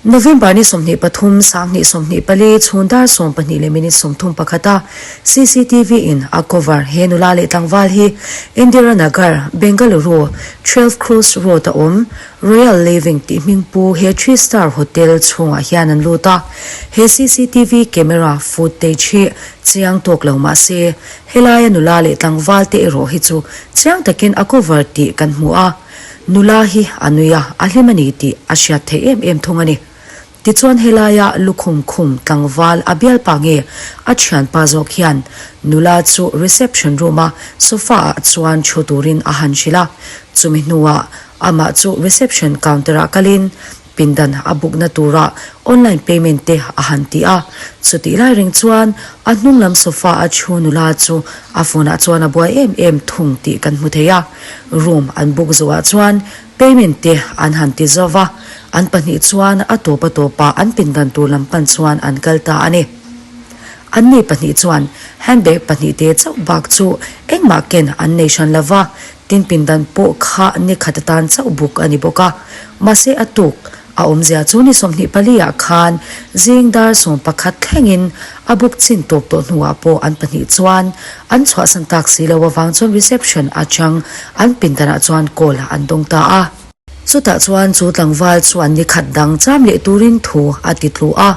November ni 23, 2024 chhun dar 12 leh minute 31 a CCTV in a cover he nula leh tlangval hi Indira Nagar, Bengaluru, 12 Cross Road a awm Royal Living tih hming pu he three star hotel chhungah hian an lut a. He CCTV camera footage hi chiang tawk lo mah se helaia nula leh tlangval te erawh hi chu chiang takin a cover tih kan hmu a. Nula hi a nui a, a hlim a ni tih a hriat theih em em thung a ni. Tichuan helaia lukhum khum tlangval a bialpa nge a thianpa zawk hian nula chu reception room a sofa ah chuan thu turin a han hrilh a, chumi hnuah amah chu reception counter ah kalin pindan a book na tura online payment te a han ti a. Chutih lai reng chuan a hnung lam sofa a thu nula chu a phone ah chuan a buai em em thung tih kan hmu thei a. Room an book zawhah chuan Payment te an han ti zauh va, an pahnih chuan a tawp a tawpah an pindan tur lam pan chuan an kal ta a ni. Anni pahnih chuan handbag pahnih te chauh bak chu engmah ken an nei hran lo va, tin pindan pawh kha ni khat atan chauh buk a ni bawk a. Mahse a tuk a awmzia chu ni 24 ah khan zing dar 11 thlengin a buk chin tawp tawh hnuah pawh an pahnih chuan An chhuahsan tak si lo avang chuan reception atang an pindanah chuan call an dawng ta a. Chutah chuan chu tlangval chuan ni khat dang cham leh turin thu a ti tlu a.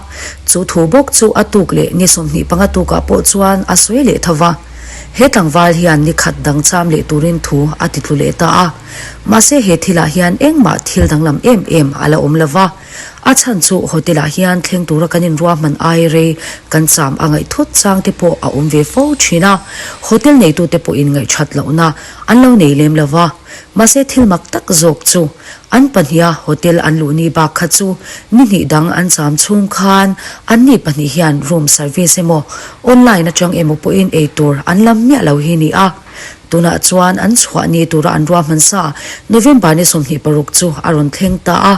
Chu thu bawk chu a tuk leh ni 25 tukah pawh chuan a sawi leh tho va. He tlangval hian ni khat dang cham leh turin thu a ti tlu leh ta a. Mahse he thilah hian engmah thil danglam em em a la awm lo va. A chhan chu hotel ah hian thleng tura kan inruahman ai rei kan cham a ngaih thut chang te pawh a awm ve fo thin a, hotel neitute pawhin ngaihthat lohna an lo nei lem lo va. Mahse thil mak tak zawk chu an pahniha hotel an luh ni bak kha chu ni hnih dang an cham chhung khan anni pahnih hian room service emaw online atang emaw pawhin eitur an lam miah lo hi ni a. Tunah chuan an chhuah ni tura an ruahman sa November ni 26 chu a rawn thleng ta a.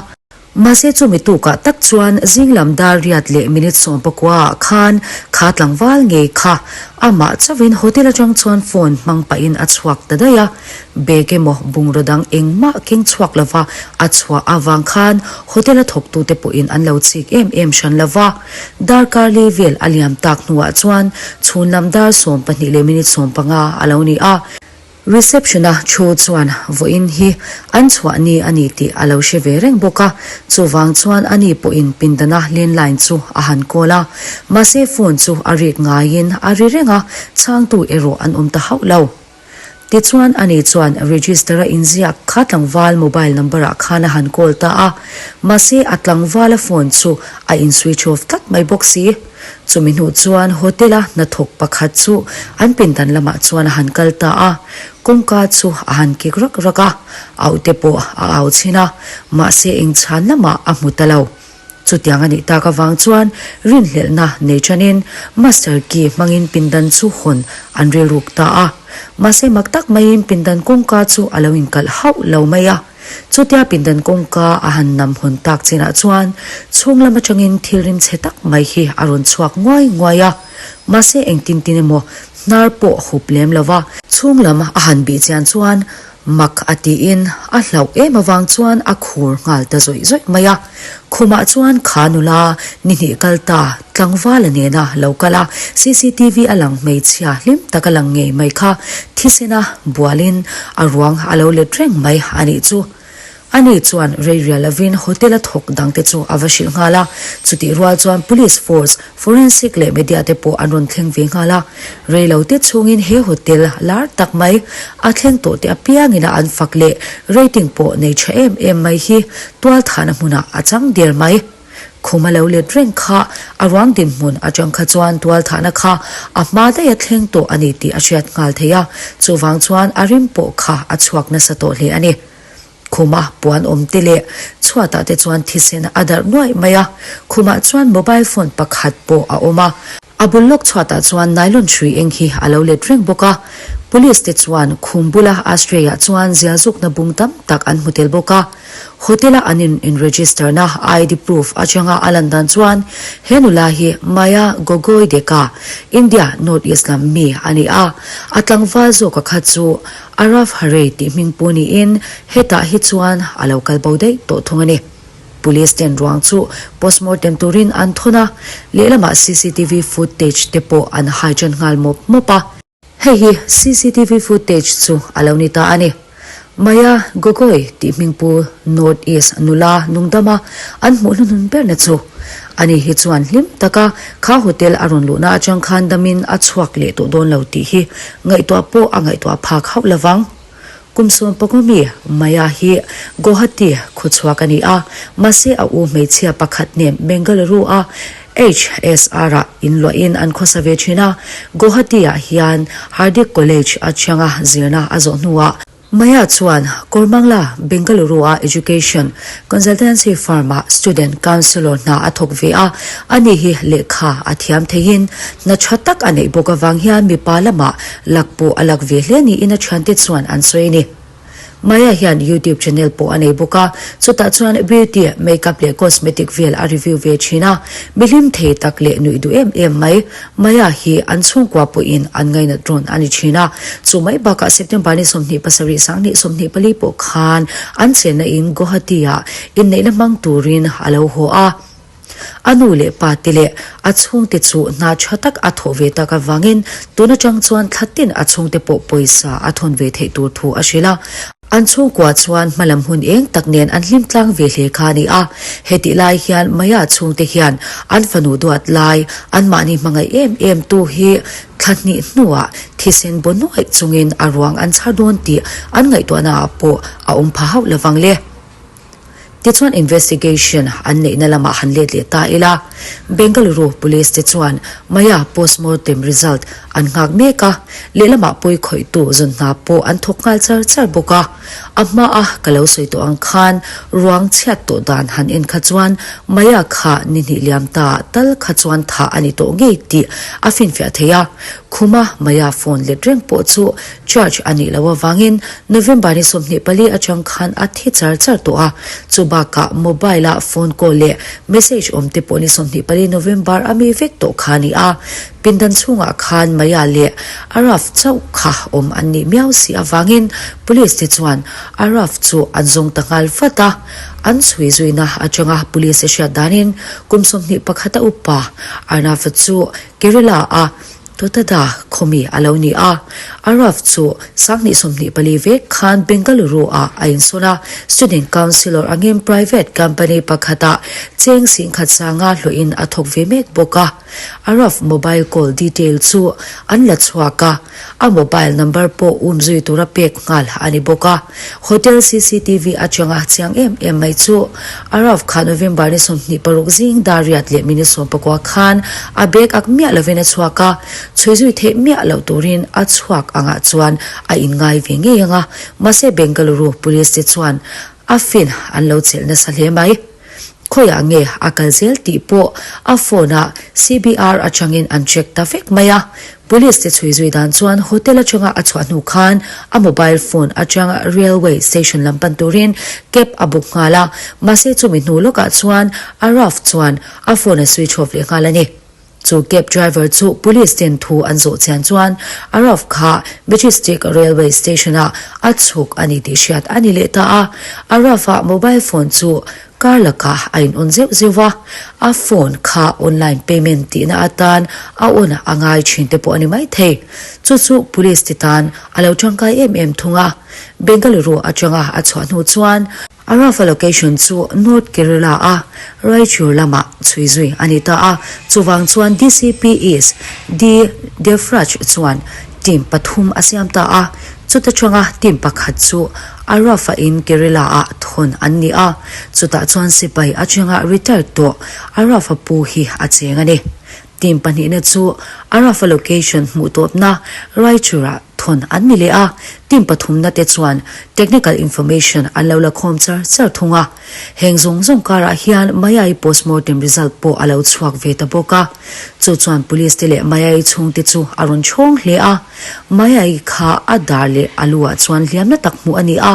Mahse chumi tukah tak chuan zinglam dar riat leh minute 19 ah khan kha tlangval ngei kha amah chauhin hotel atang chuan phone hmang pahin a chhuak ta daih a. Bag emaw bungraw dang engmah keng chhuak lova a chhuah avang khan hotel a thawktute pawhin an lo chik em em hran lova. Darkar li vel a liam tak hnuah chuan chhun lam dar 12 leh minute 15 a lo ni a. Reception-a thu chuan vawiin hi an chhuah ni a ni tih a lo hre ve reng bawk a, chuvang chuan ani pawhin pindana landline chu a han call a. Mahse phone chu a rik ngaiin a ri reng a, chhangtu erawh an awm ta hauh lo. Tichuan ani chuan register-a inziak kha tlangval mobile number-ah khan a han call ta a, mahse a tlangvala phone chu a in switch off tlat mai bawk si. Chumi hnu chuan hotel-a hnathawk pakhat chu an pindan lamah chuan a han kal ta a, kawngka chu a han kik rak rak a, auh te pawh a au chhin a, mahse eng chhan lamah a hmu ta lo. Chutiang a nih tak avang chuan rinhlelhna nei ṭanin master key hmangin pindan chu hawn an rilruk ta a, mahse mak tak maiin pindan kawngka chu a lo inkalh hauh lo mai a. Chutia pindan kawngka a han nam hawn tak chinah chuan chhung lam atangin thil rim chhe tak mai hi a rawn chhuak nguai nguai a. Mahse engtin tin emaw hnar pawh hup lem lo va. Chhung lam a han bih chian chuan mak a tiin a hlauh em avang chuan a khur nghal ta zawih zawih mai a. Khumah chuan kha nula ni hnih kal ta tlangvala nena lo kal a, cctv a lang hmeichhia hlim tak a lang ngei mai kha thisena bualin a ruang a lo let reng mai a nih chu. Ani chuan rei rial lovin hotel a thawk dangte chu a va hrilh nghal a, chutih rual chuan police force, forensic leh media te pawh an rawn thleng ve nghal a. Rei lo te chhungin he hotel lar tak mai a thleng tawh te apiangin a an fak leh rating pawh nei tha em em mai hi tualthahna hmunah a chang der mai. Khum a lo let reng kha a ruang dinhmun atang kha chuan tualthahna kha a hma daih a thleng tawh a ni tih a hriat nghal thei a, chuvang chuan a rim pawh kha a chhuak nasa tawh hle a ni. Khuma puan awm te leh chhuatah te chuan thisen a darh nuaih mai a, khumah chuan mobile phone pakhat pawh a awm a. A bul lawk chhuatah chuan nylon hrui eng hi a lo let reng bawk a. Police te chuan khum bula ashtray ah chuan zialzukna bung tam tak an hmu tel bawk a. Hotel a an in in register na ID proof atanga a lan dan chuan he nula hi Maya Gogoi Deka, India North East lam mi a ni a. A tlangval zawka kha chu Araf Harei tih hming pu niin hetah hi chuan a lo kal bo daih tawh thung a ni. Police ten ruang chu postmortem turin an thawn a, lehlamah cctv footage te pawh an hai tan nghal mawp mawp a. Hei hi cctv footage chu a lo ni ta a ni. Maya Gogoi tih hmingpu North East nula nungdama an hmuh hnuhnun berna chu ani hi chuan hlim taka kha hotel a rawn luhna atang khan damin a chhuak leh tawh dawn lo tih hi ngaihtuah pawh a ngaihtuah phak hauh lovang. Kum sawmpakua mi Maya hi Guwahati khawchhuak a ni a, mahse a u hmeichhia pakhat nen Bengaluru-a HSR-ah inluahin an khawsa ve thin a. Guwahati-ah hian Hardik College atanga zirna a zawh hnuah Maya chuan Koramangala, Bengaluru-a education consultancy firm-ah student counsellor hna a thawk ve a, ani hi lehkha a thiam theihin hna tha tak a neih bawk avang hian mipa lamah Lak pawh a lak ve hle niin a thiante chuan an sawi a ni. Maya hian YouTube channel pawh a nei bawk a, chutah chuan beauty, makeup leh cosmetic vel a review ve thin a. Mi hlim thei tak leh nuih duh em em mai Maya hi an chhungkua pawhin an ngainat rawn a ni thin a. Chu mai bakah September ni 27 2024 pawh khan an chenna in Guwahati-ah inneihna hmang turin a lo haw a. A nu leh pa te leh a chhungte chu hna tha tak a thawh ve tak avangin tun atang chuan thla tin a chhungte pawh pawisa a thawn ve theih tur thu a hrilh a. An chhungkua chuan hmalam hun eng tak nen an hlim tlang ve hle kha a ni a. Hetih lai hian Maya chhungte hian an fanu duat lai anmahni hmangaih em em tu hi thla hnih hnuah thisen baw nuaih chungin a ruang an chhar dawn tih an ngaihtuahnaah pawh a awm pha hauh lovang le. Tichuan investigation an neihna lamah han let leh ta ila, Bengaluru Police te chuan Maya postmortem result an nghak mek a, lehlamah pawi khawihtu zawn hna pawh an thawk nghal char char bawk a. A hmaa ka lo sawi tawh ang khan ruang chhiat tawh dan han en kha chuan Maya kha ni hnih liam ta tal kha chuan thah a ni tawh ngei tih a finfiah thei a. Khuma Maya phone let reng pawh chu Charge a nih loh avangin November ni 24 atang khan a thi char char tawh a, chu bakah mobile a phone call leh message awm te pawh ni 24 November a mi vek tawh kha a ni a. Pindan chhungah khan Maya leh Araf chauh kha awm an nih miau si avangin Police te chuan Araf chu an zawng ta nghal vat a. An chhui zuina atanga Police te hriat danin kum 21 a upa Arnaf chu Kerala a Totada khawmi a lo ni a, Araf chu 2024 vek khan Bengaluru-ah a insawn a, student counsellor angin private company pakhatah cheng singkhat sanga hlawhin a thawk ve mek bawk a. Araf mobile call detail chu an la chhuak a, a mobile number pawh umzui tura pek nghal a ni bawk a. Hotel cctv atanga chiang em em mai chu Araf kha November ni 26 zing dar riat leh minute 19 khan a bag ak miah lovin a chhuak a, chhui zui theih miah loh turin a chhuak angah chuan a inngai ve ngei ang a, mahse Bengaluru Police te chuan a fin an lo chelh nasa hle mai. Khawiah nge a kal zel tih pawh a phone ah CBR atangin an check ta vek mai a. Police te chhui zui dan chuan hotel atanga a chhuah hnu khan a mobile phone atang railway station lam pan turin cab a book nghal a, mahse chumi hnu lawkah chuan Araf chuan a phone a switch off leh nghal a ni. Chu cab driver chu police ten thu an zawh chian chuan Araf kha Majestic railway station ah a chhuk a ni tih hriat a ni leh ta a. Araf-a mobile phone chu kar lakah a in on zeuh zeuh a, a phone kha online payment tihna atan a on a ngai thin te pawh a ni mai thei. Chu chu police te tan a lo tangkai em em thung a. Bengaluru atanga a chhuah hnu chuan Araf-a location chu North Kerala-a Raichur lamah chhui zui a ni ta a, chuvang chuan DCP East D Devraj chuan team pathum a siam ta a, chuta tanga team pakhat chu Araf-a in Kerala-ah thawn an ni a, chutah chuan sipai atanga retired tawh Araf-a pu hi a cheng a ni. Team pahnihna chu Araf-a location hmuh tawpna Raichur-ah thawn an ni leh a, team pathumna te chuan technical information an lo la khawm char char thung a. Heng zawng zawng karah hian Mayai postmortem result pawh a lo chhuak ve ta bawk a. Chu chuan police te leh Mayai chhungte chu a rawn chhawng hle a. Mayai kha a dar leh a lu ah chuan hliamna tak hmuh a ni a,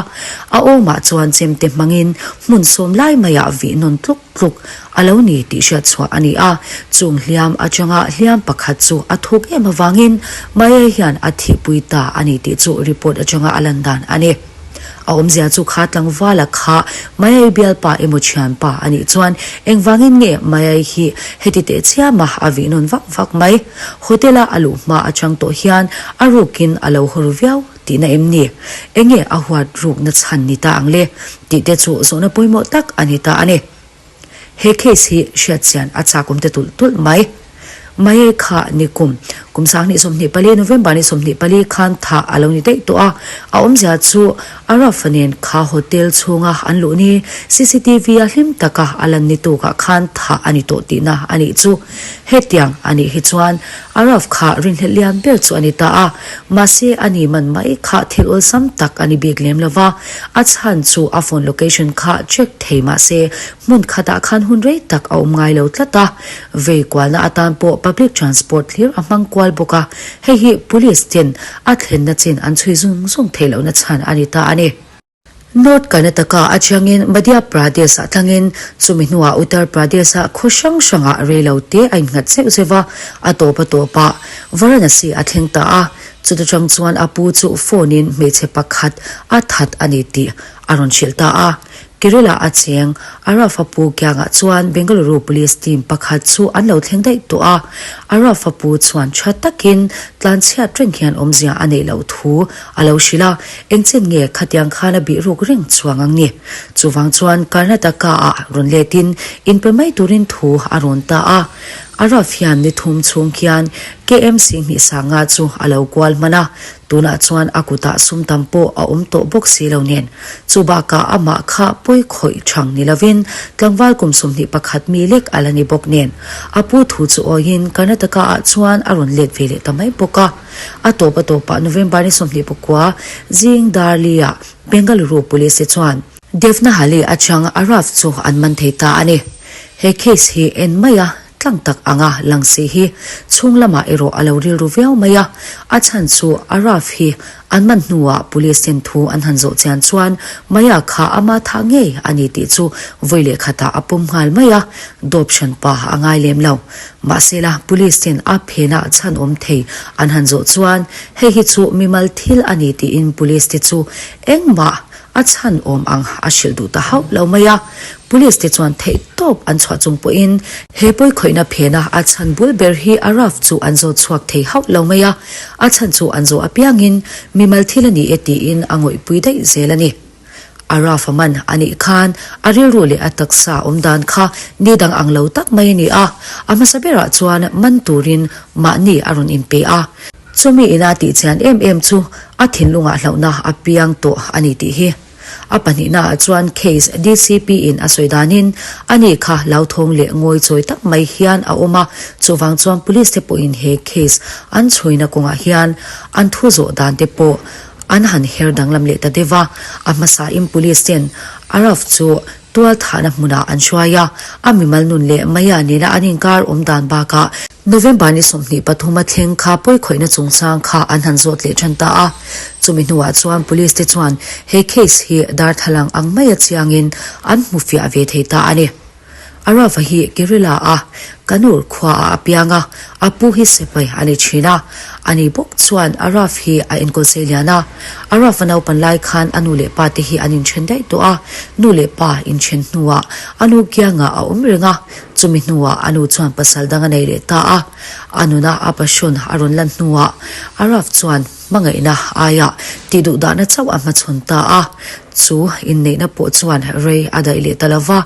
a awmah chuan chemte hmangin hmun sawm lai maiah vih nawn tluk tluk a lo ni tih hriat chhuah a ni a, chung hliam atanga hliam pakhat chu a thuk em avangin Maya hian a thihpui ta a ni tih chu report atanga a lan dan a ni. A awmzia chu kha tlangvala kha Mayai bialpa emaw thianpa a nih chuan engvangin nge Mayai hi heti teh chiama a vih nawn vak vak mai? Hotel-a a luh hma atang tawh hian a rukin a lo haw ru viau tihna em ni? Enge a huat rukna chhan ni ta ang le? Tih te chu zawhna pawimawh tak a ni ta a ni. He case hi hriatchian a chak awm te tulh tulh mai. Maye kha ni kum kum 2024 November ni 24 khan thah a lo ni daih tawh a, a awmzia chu Araf nen kha hotel chhunga an luh ni cctv a hlim taka a lan ni tukah khan thah a ni tawh tihna a nih chu. Hetiang a nih hi chuan Araf kha rinhlelh lian ber chu a ni ta a, mahse a ni man mai kha thil awlsam tak a ni bik lem lo va, a chhan chu a phone location kha check thei mahse hmun khatah khan hun rei tak a awm ngai lo tlat a, vei kualna atan pawh public transport hlir a hmang kual bawk a, hei hi police ten a thlenna chin an chhui zung zung theih lohna chhan a ni ta a ni. North Karnataka atangin Madhya Pradesh-ah tlangin chumi hnuah Uttar Pradesh-ah khaw hrang hrangah reilo te a innghat zeuh zeuh a, a tawp a tawpah Varanasi a thleng ta a, chuta tang chuan a pu chu phone-in hmeichhe pakhat a that a ni tih a rawn hrilh ta a. Kerala a cheng Arafa pu kiangah chuan Bengaluru Police team pakhat chu an lo thleng daih tawh a, Arafa pu chuan tha takin tlanchhiat reng hian awmzia a neih loh thu A lo hrilh a, engchen nge khatiang khan a bih ruk reng chuang ang ni? Chuvang chuan Karnataka-ah rawn letin inpe mai turin thu a rawn ta a. Araf hian ni thum chhung khian KMC hnih sanga chu a lo kual hman a, tunah chuan a kutah sum tam pawh a awm tawh bawk si lo nen. Chu bakah amah kha pawi khawih thang ni lovin tlangval kum 21 mi lek a la ni bawk nen. A pu thu chu awiin Karnataka-ah chuan a rawn let ve leh ta mai bawk a. A tawp a tawpah November ni 29 zing Darli-ah Bengaluru Police te chuan Devnahalli atang Araf chu an man thei ta a ni. He case hi en mai a tlang tak anga lang si hi chhung lamah erawh a lo rilru viau mai a, a chhan chu Araf hi an man hnuah Police ten thu an han zawh chian chuan Maya kha ama thah ngei a ni tih chu vawi leh khatah a pawm nghal mai a, dawp hran pa a ngai lem lo. Mahsela, Police ten a phenah chhan awm thei an han zawh chuan hei hi chu mimal thil a ni tiin Police te chu engmah a chhan awm ang a hrilh duh ta hauh lo mai a. Police te chuan theih tawp an chhuah chung pawhin he pawikhawihna phena a chhan bul ber hi a Raf chu an zawt chhuak thei hauh lo mai a, a chhan chu an zawh apiangin mimal thil a ni e tiin a ngawihpui daih zel a ni. A Rafa man a nih khan a rilru leh a taksa awm dan kha ni dang ang lo tak mai a ni a, a hmasa berah chuan man turin mahni a rawn inpe a. Chumi ina tih chian em em chu a thinlungah hlauhna a piang tawh a ni tih hi. A pahnihnaah chuan case DCP in a sawi danin ani kha lauthawng leh ngawi chawi tak mai hian a awm a, chuvang chuan police te pawhin he case an chhuina kawngah hian an thu zawh dan te pawh An han her danglam leh ta deuh a, a hmasain police ten Araf chu tual thahna hmunah an hruai a, a mimal nun leh Maya nena an inkar awm dan bakah November ni 23 a thleng kha pawikhawihna chungchang kha an han zawt leh tan ta a. Chumi hnuah chuan police te chuan he case hi darthlalang ang maia chiangin an hmu fiah ve thei ta a ni. Arava hi Kerala a Kannur khua ah a piang a, a pu hi sipai a ni thin a. Ani bawk chuan Arav hi a enkawl sei lian a. Arav a naupan lai khan a nu leh pa te hi an inthen daih tawh a, nu leh pa inthen hnuah a nu kiangah a awm reng a, chumi hnuah a nu chuan pasal dang a nei leh ta a. A nuna a passion a rawn lan hnuah Arav chuan Hmangaihna aiah tih duh dahna chauh a hmachhawn ta a, chu inneihna pawh chuan rei a daih leh ta lo va,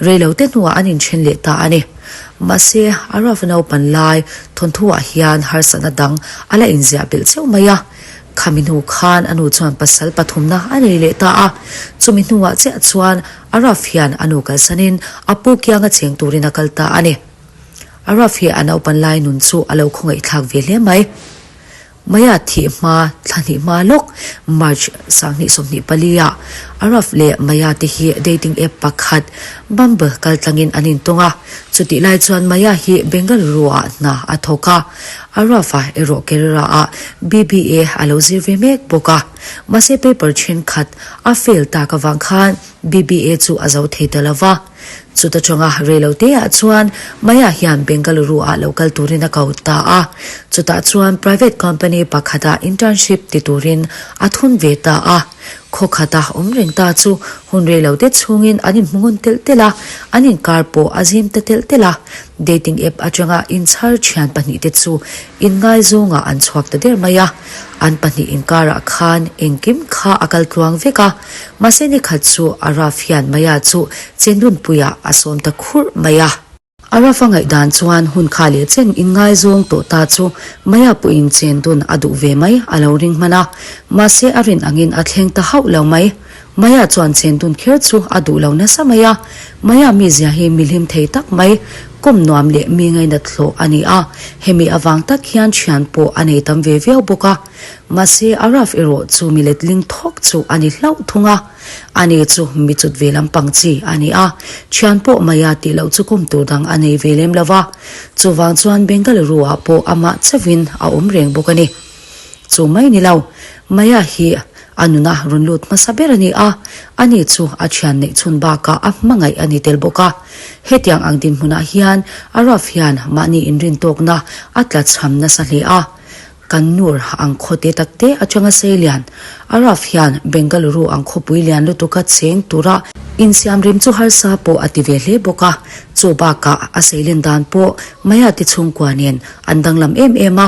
rei lo te hnuah an inthen leh ta a ni. Mahse, Araf naupan lai thawnthuah hian harsatna dang a la inziah belh cheuh mai a. Khami hnu khan a nu chuan pasal pathumna a nei leh ta a, chumi hnuah chiah chuan Araf hian a nu kalsanin a pu kianga cheng turin a kal ta a ni. Araf hi a naupan lai nun chu a lo khawngaihthlak ve hle mai. Maya thih hma thla hnih hma lawk March 2024 ah Araf leh Maya te hi dating app pakhat Bumble kaltlangin an intawng a, chutih lai chuan Maya hi Bengaluru ah hna a thawk a, Araf ah erawh Kerala ah BBA a lo zir ve mek bawk a, mahse paper thenkhat a fail tak avang khan BBA chu a zo thei ta lo va. Chuta chunga reiloteah chuan Maya hian Bengaluru-ah lo kal turin a ko ta a. Chutah chuan private company pakhatah internship ti turin a thun ve ta a. Khaw khata awm reng ta chu hun rei lo te chhungin an inhmu ngun telh telh a, an inkar pawh a zim ta telh telh a. Dating app atanga inchhar thian pahnihte chu inngaizawngah an chhuak ta der mai a. An pahnih inkarah khan engkim kha a kal tluang vek a, mahse ni khat chu Araf hian Maya chu chendunpuiah a sawm ta khurh mai a. Arafa ngaihdan chuan hun kha leh chen inngaizawng tawh ta chu Maya pawhin chen dun a duh ve mai a lo ring hman a, mahse a rin angin a thleng ta hauh lo mai. Maya chuan chen dun kher chu a duh lo nasa mai a, Maya mizia hi mi hlim thei tak mai, kawm nuam leh mi ngainat hlawh a ni a, hemi avang tak hian thian pawh a nei tam ve viau bawk a. Mahse Araf erawh chu mi letling thawk chu a ni hlauh thung a. Ani chu mi chut ve lampang chi a ni a, thian pawh Maya tih loh chu kawm tur dang a nei ve lem lo va. Chuvang chuan Bengaluru ah pawh amah chauhin a awm reng bawk a ni. Chu mai ni lo, Maya hi a nuna rawn lut hmasa ber a ni a, ani chu a thian neih chhun bakah a hmangaih a ni tel bawk a. Hetiang ang dinhmunah hian Araf hian mahni inrintawkna a tlachham nasa hle a. Kan nur ang khaw te tak te atanga sei lian. Araf hian Bengaluru ang khawpui lian lutuka cheng tura insiam rem chu harsa pawh a ti ve hle bawk a. Chu bakah a seilen dan pawh Maya te chhungkua nen an danglam em em a.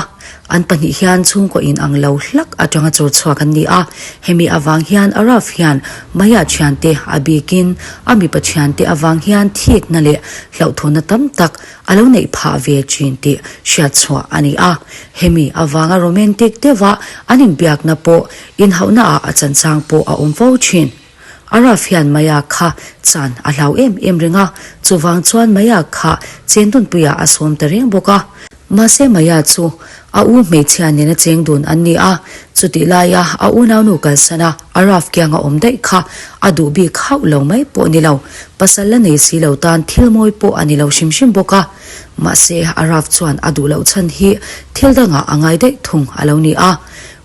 An pahnih hian chhungkaw in ang lo hlak atanga chawr chhuak an ni a. Hemi avang hian Araf hian Maya thiante a bikin a mipa thiante avang hian thikna leh hlauhthawnna tam tak A lo neih phah ve thin tih hriat chhuah a ni a, hemi avanga romantic deuha an inbiakna pawh inhauhna ah a chanchang pawh a awm fo thin. Araf hian Maya kha chan a hlau em em reng a, chuvang chuan Maya kha chendunpuiah a sawm ta reng bawk a. Mahse Maya chu a u hmeichhia nena cheng dun an ni a, chutih laia a unaunu kalsan a Araf kianga awm daih kha a duh bik hauh lo mai pawh ni lo, pasal la nei si lo tan thil mawi pawh a ni lo hrim hrim bawk a. Mahse Araf chuan a duh loh chhan hi thil dangah a ngai daih thung a lo ni a.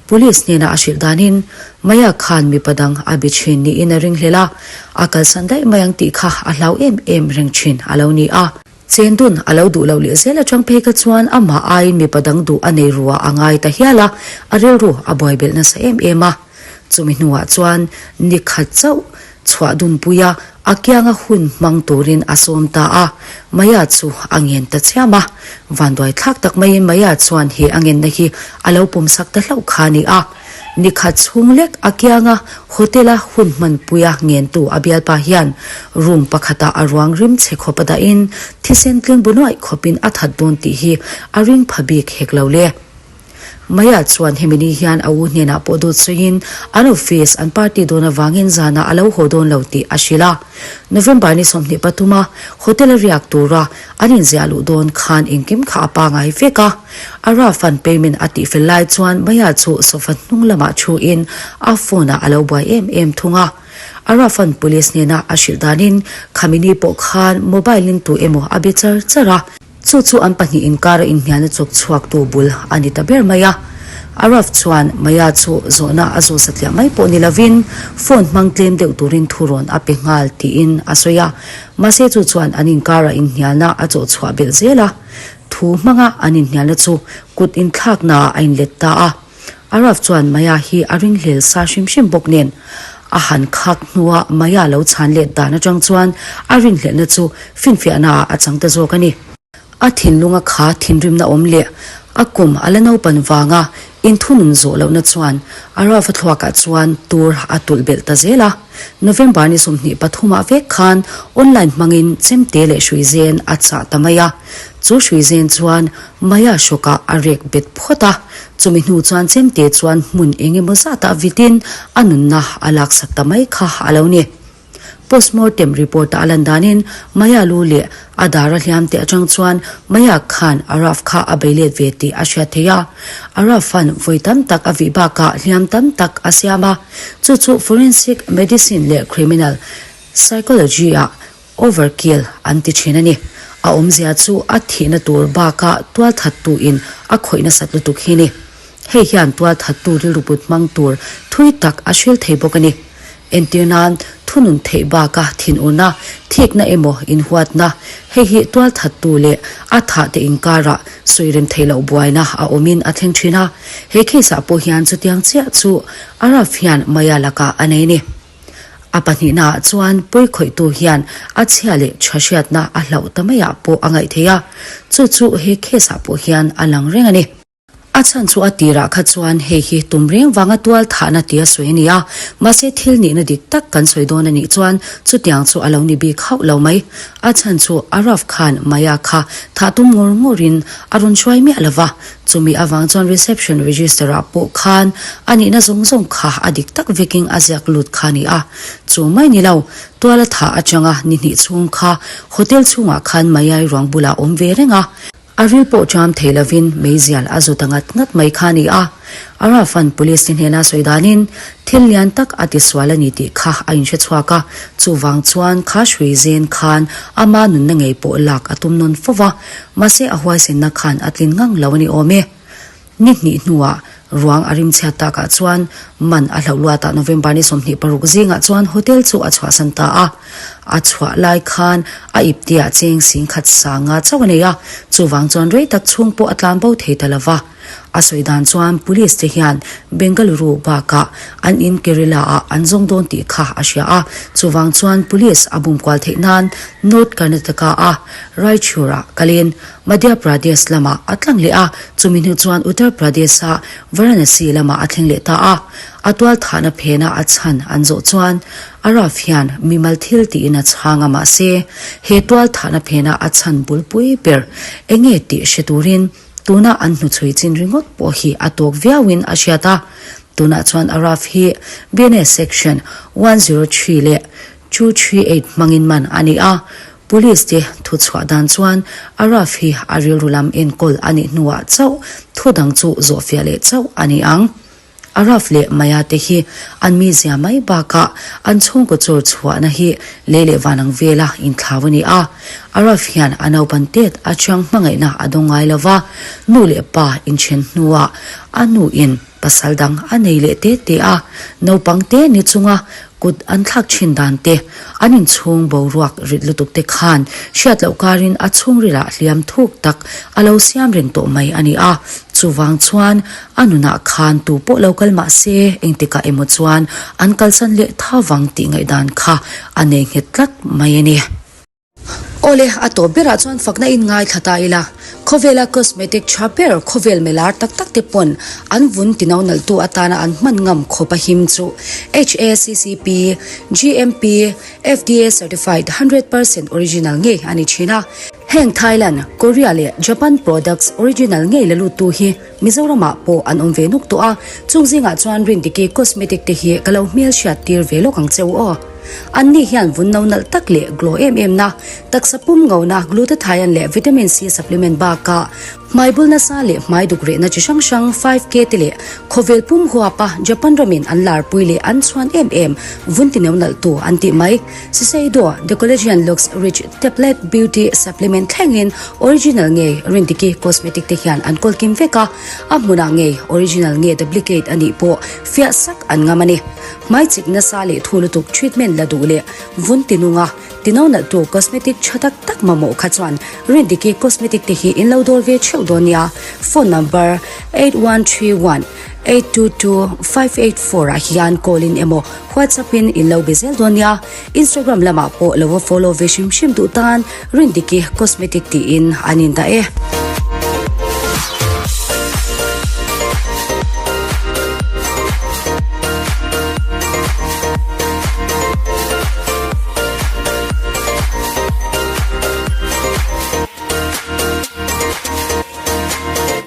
Police hnena a hrilh danin Maya khan mipa dang a bi thin niin a ringhlel a, a kalsan daih mai ang tih kha a hlau em em reng thin a lo ni a. Chendun a lo duh loh leh zel atang phei kha chuan amah aiin mipa dang duh a nei ruah a ngai ta hial a, a rilru a buai belh nasa em em a. Chumi hnuah chuan ni khat chauh chhuah dunpui a, a kianga hun hmang turin a sawm ta a, Maya chu a ngen ta chiam a. Vanduai thlak tak maiin Maya chuan he a ngenna hi a lo pawmsak ta hlauh kha a ni a. Ni khat chhung lek a kianga hotel-a hun hmanpuia ngentu a bialpa hian room pakhatah a ruang rim chhe khawp a dahin thisen tling bu nuaih khawpin a that dawn tih hi a ring pha bik hek lo le. Maya chuan hemi ni hian a u hnenah pawh dawt sawiin an office an party dawn avangin zanah a lo haw dawn lo tih a hrilh a. November ni 23 a hotel-a riak tura an inziah luh dawn khan engkim kha a pangai vek a. Araf an payment a tihfel lai chuan Maya chu sofa hnung lamah thuin a phone ah a lo buai em em thung a. Araf an police hnena a hrilh danin Khamini pawh khan mobile in tu emaw a be char char a. Chu chu an pahnih inkara inhnialna chawk chhuaktu bul a ni ta ber mai a. Araf chuan Maya chu zawhna a zawh satliah mai pawh ni lovin phone hmang tlem deuh turin thurawn a pe nghal tiin a sawi a. Mahse chu chuan an inkara inhnialna a chawh chhuah belh zel a. Thu hmanga an inhnialna chu kut inthlaknaah a inlet ta a. Araf chuan Maya hi a ringhlel sa hrim hrim bawk nen a han khak hnua Maya lo chhan let dan atang chuan a rinhlelhna chu finfiahnaah a chang ta zawk a ni. A thinlunga kha thinrimna awm leh a kum a la naupan vanga inthunun zawh lohna chuan Araf a thluakah chuan tur a tulh belh ta zel a. November ni 23 ah vek khan online hmangin chemte leh hruizen a chah ta mai a. Chu hruizen chuan Maya hrawkah a rek bet phawt a, chumi hnu chuan chemte chuan hmun eng emaw zatah vitin a nunna a laksak ta mai kha a lo ni. Postmortem report-a a lan danin Maya lu leh a dar a hliam te atang chuan Maya khan Araf kha a bei let ve tih a hriat theih a. Araf-a'n vawi tam tak a vih bakah hliam tam tak a siam a, chu chu forensic medicine leh criminal psychology-ah overkill an ti thin a ni. A awmzia chu a thihna tur bakah tualthattu in a khawih nasat lutuk hi ni. Hei hian tualthattu rilru put hmang tur thui tak a hril thei bawk a ni. Entir nan, thunun theih baka thinurna, thikna emaw inhuatna, hei hi tualthattu leh a thahte inkarah sawirem theih loh buaina a awmin a thleng thin a. He case ah pawh hian chutiang chiah chu Araf hian Maya lakah a nei a ni. A pahnihnaah chuan pawikhawihtu hian a chhia leh tha hriatna a hlauh ta maiah pawh a ngaih theih a, chu chu he case ah pawh hian a lang reng a ni. A chhan chu a tirah kha chuan hei hi tum reng vanga tual thahna tia sawi a ni a, mahse thil nihna dik tak kan sawi dawn a nih chuan chutiang chu a lo ni bik hauh lo mai. A chhan chu Araf khan Maya kha thah tum ngawr ngawrin a rawn hruai miah lo va, chumi avang chuan reception register ah pawh khan a nihna zawng zawng kha a dik tak vekin a ziak lut kha a ni a. Chu mai ni lo, tual a thah atanga ni hnih chhung kha hotel chhungah khan Mayai ruang bulah awm ve reng a, A ril pawh ṭam thei lovin meizial a zu ta ngat ngat mai kha a ni a. Arafan police te hnena sawi danin thil lian tak a tisual a ni tih kha a inhre chhuak a, chuvang chuan kha hrui zen khan ama nunna ngei pawh lak a tum nawn fo va, mahse a huaisenna khan a tlin ngang lo a ni awm e. Ni hnih hnuah ruang a rimchhiat takah chuan man a hlauh luatah November ni 26 zingah chuan hotel chu a chhuahsan ta a. A chhuah lai khan a ipteah cheng singkhat sanga chauh a nei a, chuvang chuan rei tak chhung pawh a tlan bo thei ta lo va. A sawi dan chuan police te hian Bengaluru bakah an in Kerala ah an zawng dawn tih kha a hria a, chuvang chuan police a bum kual theih nan North Karnataka a Raichur ah kalin Madhya Pradesh lamah a tlang leh a, chumi hnu chuan Uttar Pradesh-a Varanasi lamah a thleng leh ta a. A tual thahna phena a chhan an zawh chuan Araf hian mimal thil tiin a chhang a mahse he tual thahna phena a chhan bulpui ber eng nge tih hre turin tuna an hnuchhui chin ringawt pawh hi a tawk viauin a hriat a. Tunah chuan Araf hi BNS Section 103 leh 238 hmangin man a ni a. Police te thu chhuah dan chuan Araf hi a rilru lam enkawl a nih hnuah chauh thu dang chu zawhfiah leh chauh a ni ang. Araf leh Maya te hi an mizia mai bakah an chhungkaw chawr chhuahna hi lei leh van ang vela inthlau a ni a. Araf hian a naupan tet a thiang hmangaihna a dawng ngai lo va, nu leh pa inthen hnuah a nuin Pasal dang a nei leh te te a, naupang te ni chunga kut an thlak thin dan te, an inchhung boruak rit lutuk te khan hriat loh karin a chhungrilah hliam thuk tak a lo siam reng tawh mai a ni a. Chuvang chuan a nunah khan tu pawh lo kal mah se engtikah emaw chuan an kalsan leh thavang tih ngaihdan kha a nei nghet tlat mai a ni. Awle, a tawp berah chuan fakna in ngaithla ta ila, khawvela cosmetic tha ber khawvel melar tak tak te pawn an vun tino nalhtu atana an hman ngam khawp a him chu HACCP, GMP, FDA certified 100% original ngei a ni thin a. Heng Thailand, Korea leh Japan products original ngei la luttu hi Mizoramah pawh an awm ve nuk tawh a, chung zingah chuan Rindiki cosmetic te hi ka lo hmelhriat tir ve lawk ang che u aw. Anni hian vun no nalh tak leh glow em em na, taksa pum ngona glutathione leh vitamin C supplement bakah hmai bul nasa leh hmai duk rehna chi hrang hrang 5K te leh khawvel pum huapa Japan ramin an larpui leh an chhuan em em vun ti no nalh tu an tih mai. Shiseido The Collagen Lux Rich Tablet Beauty Supplement thlengin original ngei Rindiki Cosmetic te hian an kawl kim vek a, a hmunah ngei original nge duplicate a nih pawh fiah sak an ngam a ni. Hmai chik nasa leh thu lutuk treatment la duh leh vun tinunga tino nalh tu cosmetic tha tak tak mamawh kha chuan Rindiki Cosmetic te hi in lo dawl ve theuh dawn nia. Phone number 8131 822 584 ah hian call in emaw WhatsApp in in lo be zel dawn nia. Instagram lamah pawh lo va follow ve hrim hrim duh tan Rindiki Cosmetic tiin an indah e.